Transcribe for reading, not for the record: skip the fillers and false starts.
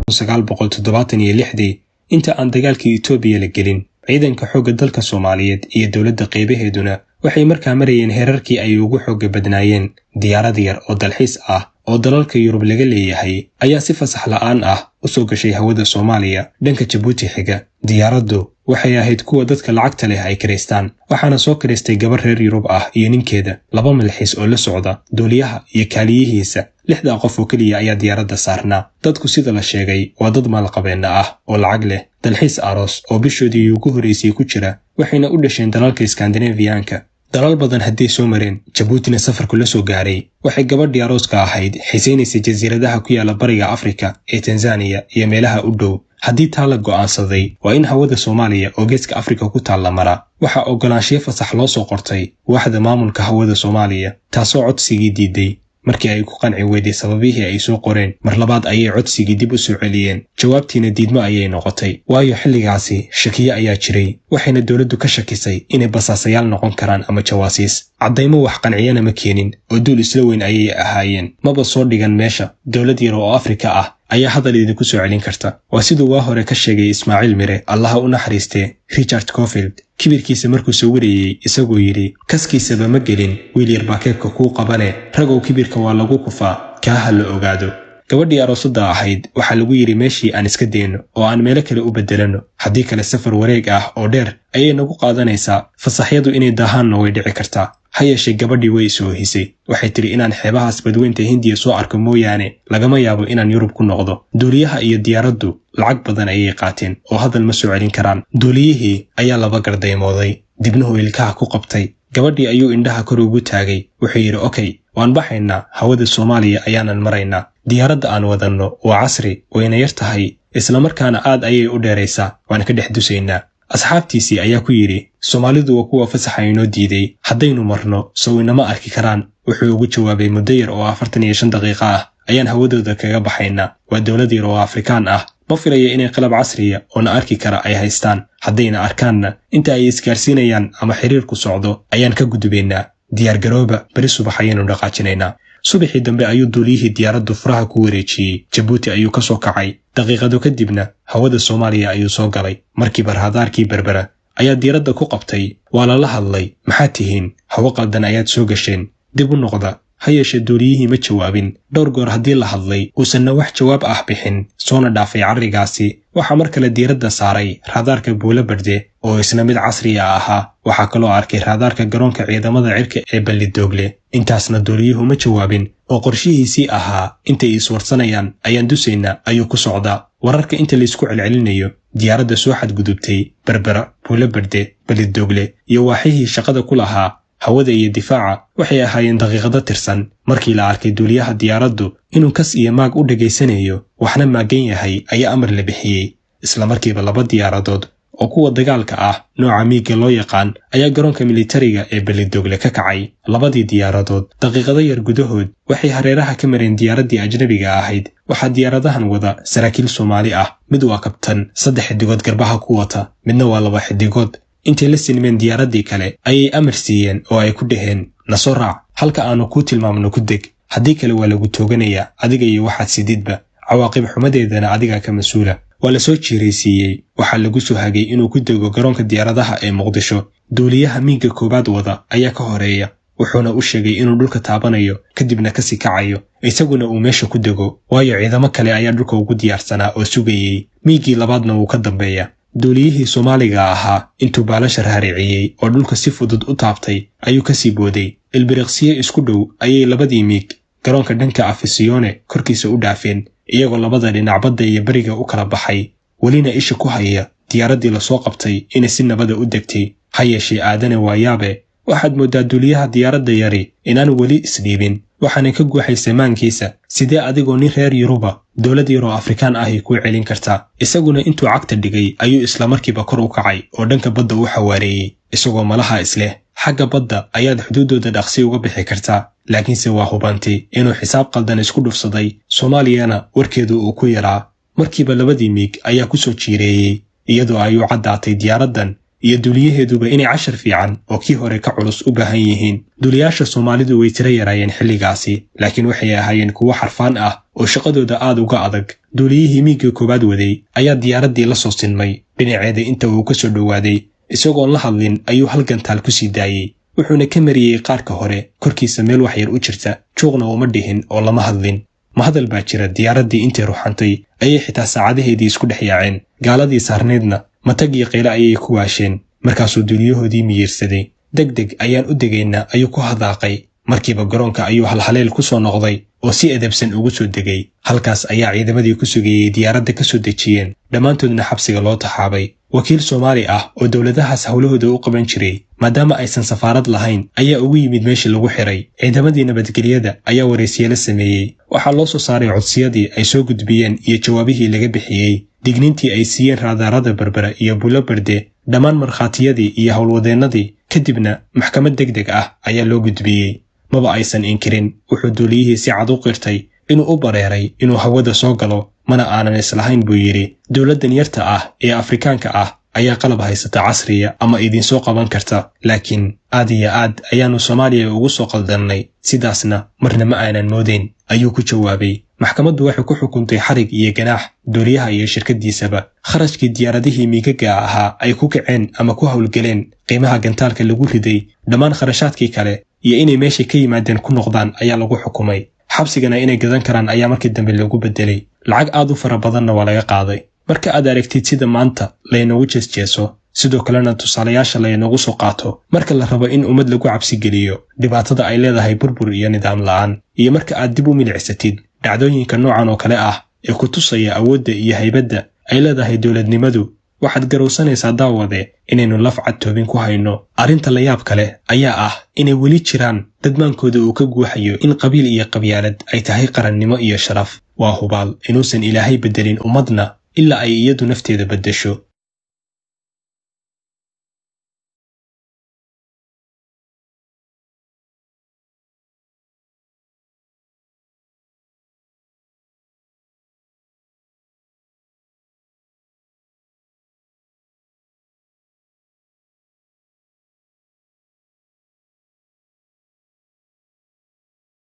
1976-dii, inta aan dagaalkii Itoobiya la gelin, ciidanka xoogga dalka Soomaaliyeed iyo dowladda qaybaheeduna waxay markaa marayeen heerarkii ay ugu xoogga badnaayeen. Diyaarad yar oo dalxiis ah oo dalalka Yurub laga leeyahay ayaa si fasax la'aan ah u soo gashay hawada Soomaaliya dhanka Jabuuti xiga. Diyaaraddu waxay ahayd kuwa dadka lacagta leh ay kiraystaan, waxaana soo kiraystay gabar reer Yurub ah iyo ninkeeda, laba malxiis oo la socda, duuliyaha iyo kaaliyihiisa. Lixdaa qof oo keliya ayaa diyaaradda saarnaa. Dadku sida la sheegay waa dad maalqabeenna ah oo lacag leh, dalxiis aroos oo bishoodii ugu horraysay ku jira, waxayna u dhasheen dalalka Iskandinafiyaanka. Dalal badan hadday soo mareen, Jabuutina safarku la soo gaaray, waxay gabadhii arooska ahayd xiisaynaysay jasiiradaha ku yaala bariga Afrika ee Tanzaniya iyo meelaha u dhow. Haddii taa la go'aansaday, waa in hawada Soomaaliya oo geeska Afrika ku taalla mara. Waxaa oggolaanshiyo fasax loo soo qortay waaxda maamulka hawada Soomaaliya, taasoo codsigii diiday. Markii ay ku qanci weyday sababihii ay soo qoreen, mar labaad ayay codsigii dib u soo celiyeen. Jawaabtiina diidmo ayay noqotay, waayo xilligaasi shakiyo ayaa jiray, waxayna dowladdu ka shakisay inay basaasayaal noqon karaan ama jawaasiis. Caddaymo wax qanciyana ma keenin oo duul isla weyn ayay ahaayeen, maba soo dhigan meesha. Dowlad yar oo Afrika ah ayaa hadal idinku soo celin karta. Waa siduu waa hore ka sheegay Ismaaciil Mire, Allaha u naxariistee, Richard Cofield kibirkiisa markuu sawirayey, isagoo yidhi: "Kaskiisaba ma gelin, wiil yar baa keebka kuu qabane. Ragow, kibirka waa lagu kufaa, kaa ha la ogaado." Gabadhii aroosadda ahayd waxaa lagu yidhi meeshii aan iska dayno oo aan meelo kale u beddelanno, haddii kale safar wareeg ah oo dheer ayay nagu qaadanaysaa, fasaxyadu inay daahaanna way dhici kartaa. Ha yeeshee gabadhii way isoohisay. Waxay tidhi inaan xeebahaas badweynta Hindiya soo arko mooyaane lagama yaabo inaan Yurub ku noqdo. Duuliyaha iyo diyaaraddu lacag badan ayay qaateen oo hadal ma soo celin karaan. Duuliyihii ayaa laba gardaymooday, dibnuhu ilkaha ku qabtay, gabadhii ayuu indhaha kor ugu taagay. Wuxuu yidhi: "Okay, waan baxaynaa, hawada Soomaaliya ayaanan maraynaa. Diyaaradda aan wadanno waa casri, wayna yar tahay, islamarkaana aad ayay u dheeraysaa, waan ka dhex dusaynaa." Asxaabtiisii ayaa ku yidhi: "Soomaalidu waa kuwa fasaxa inoo diiday, haddaynu marno sow inama arki karaan?" Wuxuu ugu jawaabay: "Muddo yar oo 45 daqiiqo ah ayaan hawadooda kaga baxaynaa. Waa dowlad yar oo Afrikaan ah, ma filaya inay qalab casriya oo na arki kara ay haystaan. Haddayna arkaanna, inta ay isgaarsiinayaan ama xiriirku socdo ayaan ka gudbaynaa. Diyaargarooba, beri subax ayaynu dhaqaajinaynaa." Subaxii dambe ayuu duuliyihii diyaaraddu furaha ku wareejiyey. Jabuuti ayuu ka soo kacay, daqiiqado kadibna hawada Soomaaliya ayuu soo galay. Markiiba raadaarkii Berbera ayaa diyaaradda ku qabtay. Waa lala hadlay: "Maxaad tihiin? Hawo qaldan ayaad soo gasheen, dib u noqda." Ha yeeshee duuliyihii ma jawaabin. Dhowr goor haddii la hadlay uusanna wax jawaab ah bixin, soona dhaafay carrigaasi, waxaa mar kale diiradda saaray raadaarka Buulo Barde oo isna mid casriya ahaa. Waxaa kaloo arkay raadaarka garoonka ciidamada cirka ee Ballidoogle. Intaasna duuliyuhu ma jawaabin oo qorshihiisii ahaa intay iswarsanayaan ayaan dusaynaa ayuu ku socdaa. Wararka inta laysku celcelinayo, diyaaradda soo xadgudubtay Berbera, Buulo Barde, Ballidoogle iyo waaxihii shaqada ku lahaa hawada iyo difaaca waxay ahaayeen daqiiqado tirsan. Markii la arkay duuliyaha diyaaraddu inuu kas iyo maag u dhegaysanayo, waxna maagan yahay, ayaa amar la bixiyey. Isla markiiba laba diyaaradood oo kuwa dagaalka ah, nooca miigga loo yaqaan, ayaa garoonka militariga ee Ballidoogle ka kacay. Labadii diyaaradood daqiiqado yar gudahood waxay hareeraha ka mareen diyaaraddii ajnabiga ahayd. Waxaa diyaaradahan wada saraakiil Soomaali ah. Mid waa kabtan saddex xidigood garbaha ku wata, midna waa laba xidigood. Intay la sinmeen diyaaraddii kale ayay amar siiyeen oo ay ku dhaheen: "Na soo raac, halka aanu kuu tilmaamno ku deg, haddii kale waa lagu tooganayaa adiga iyo waxaad sididba, cawaaqib xumadeedana adigaa ka mas-uula." Waa la soo jiiraysiiyey. Waxaa lagu soo hagay inuu ku dego garoonka diyaaradaha ee Muqdisho. Duuliyaha miigga koowaad wada ayaa ka horeeya, wuxuuna u sheegay inuu dhulka taabanayo, kadibna kasii kacayo, isaguna uu meesha ku dego, waayo ciidamo kale ayaa dhulka ugu diyaarsanaa oo sugayey. Miiggii labaadna wuu ka dambeeya. Duuliyihii Soomaaliga ahaa intuu baalasha raariciyey oo dhulka si fudud u taabtay ayuu kasii booday. Ilbiriqsiye isku dhow ayay labadii miig garoonka dhanka Afisiyone korkiisa u dhaafeen, iyagoo labada dhinac badda iyo beriga u kala baxay, welina isha ku haya diyaaraddii lasoo qabtay inay si nabada u degtay. Ha yeeshee aadane waayaabe, waxaad mooddaa duuliyaha diyaaradda yari inaan weli isdhiibin. Waxaana ka guuxaysa maankiisa: sidee adigoo nin reer Yuruba dowlad yaroo Afrikaan ahi kuu celin kartaa? Isaguna intuu cagta dhigay ayuu islamarkiiba kor u kacay oo dhanka badda u xawaareeyey, isagoo malaha isleh xagga badda ayaad xuduuddooda dhaqsi uga bixi kartaa. Laakiinse waa hubantay inuu xisaab qaldan isku dhufsaday, Soomaaliyana warkeedu uu ku yaraa. Markiiba labadii miig ayaa ku soo jiireeyey, iyadoo ay u caddaatay diyaaraddan iyo duuliyaheeduba inay cashar fiican oo kii hore ka culus u baahan yihiin. Duuliyaasha Soomaalidu way tiro yaraayeen xilligaasi, laakiin waxay ahaayeen kuwo xarfaan ah. oo shaqadooda aad uga adag. Duuliyihii miigga koowaad waday ayaa diyaaraddii la soo sinmay dhinaceeda. Inta uu ka soo dhowaaday, isagoon la hadlin, ayuu hal gantaal ku sii daayey, wuxuuna ka mariyey qaarka hore korkiisa meel wax yar u jirta. Juuqna uma dhihin oo lama hadlin. Ma hadal baa jira? Diyaaraddii intay ruxantay ayay xitaa saacadaheedii isku dhex yaaceen. Gaaladii saarnaydna matag iyo qayle ayay ku waasheen. Markaasuu duuliyahoodii miyiirsaday. "Deg deg ayaan u degaynaa," ayuu ku hadaaqay. Markiiba garoonka ayuu halhaleel ku soo noqday oo si edebsan ugu soo degay. Halkaas ayaa ciidamadii ku sugayey diyaaradda ka soo dejiyeen, dhammaantoodna xabsiga loo taxaabay. Wakiil Soomaali ah oo dowladahaas howlahooda u qaban jiray, maadaama aysan safaarad lahayn, ayaa ugu yimid meeshii lagu xiray. Ciidamadii nabadgelyada ayaa waraysiye la sameeyey. Waxaa loo soo saaray codsiyadii ay soo gudbiyeen iyo jawaabihii laga bixiyey, digniintii ay siiyeen raadaarada Berbera iyo Bulo Berde, dhammaan markhaatiyadii iyo howlwadeennadii. Kadibna maxkamad deg deg ah ayaa loo gudbiyey. Maba aysan inkirin. Wuxuu duuliyihii si cad u qirtay inuu u bareeray inuu hawada soo galo. "Mana aanan islahayn," buu yidhi, "dowladdan yarta ah ee Afrikaanka ah ayaa qalab haysata casriya ama idinsoo qaban karta, laakiin aad iyo aad ayaannu Soomaaliya ugu soo qaldannay, sidaasna marna ma aanan moodayn," ayuu ku jawaabay. Maxkamaddu waxay ku xukuntay xarig iyo ganaax duuliyaha iyo shirkaddiisaba. Kharashkii diyaaradihii miigaga ahaa ay ku kaceen ama ku howlgeleen, qiimaha gantaalka lagu riday, dhammaan kharashaadkii kale iyo inay meeshay ka yimaadeen ku noqdaan ayaa lagu xukumay. Xabsigana inay gadan karaan ayaa markii dambe loogu bedelay. Lacag aad u fara badanna waa laga qaaday. Marka aad aragtid sida maanta laynagu jeesjeeso, sidoo kalena tusaalayaasha laynagu soo qaato marka la rabo in ummad lagu cabsigeliyo dhibaatada ay leedahay burbur iyo nidaam la'aan, iyo marka aad dib u milicsatid dhacdooyinka noocan oo kale ah ee ku tusaya awoodda iyo haybadda ay leedahay dowladnimadu, waxaad garowsanaysaa, daawade, inaynu laf cad toobin ku hayno. Arrinta layaab kale ayaa ah inay weli jiraan dad maankooda uu ka guuxayo in qabiil iyo qabyaalad ay tahay qarannimo iyo sharaf. Waa hubaal inuusan Ilaahay beddelin ummadna ilaa ay iyadu nafteeda beddesho.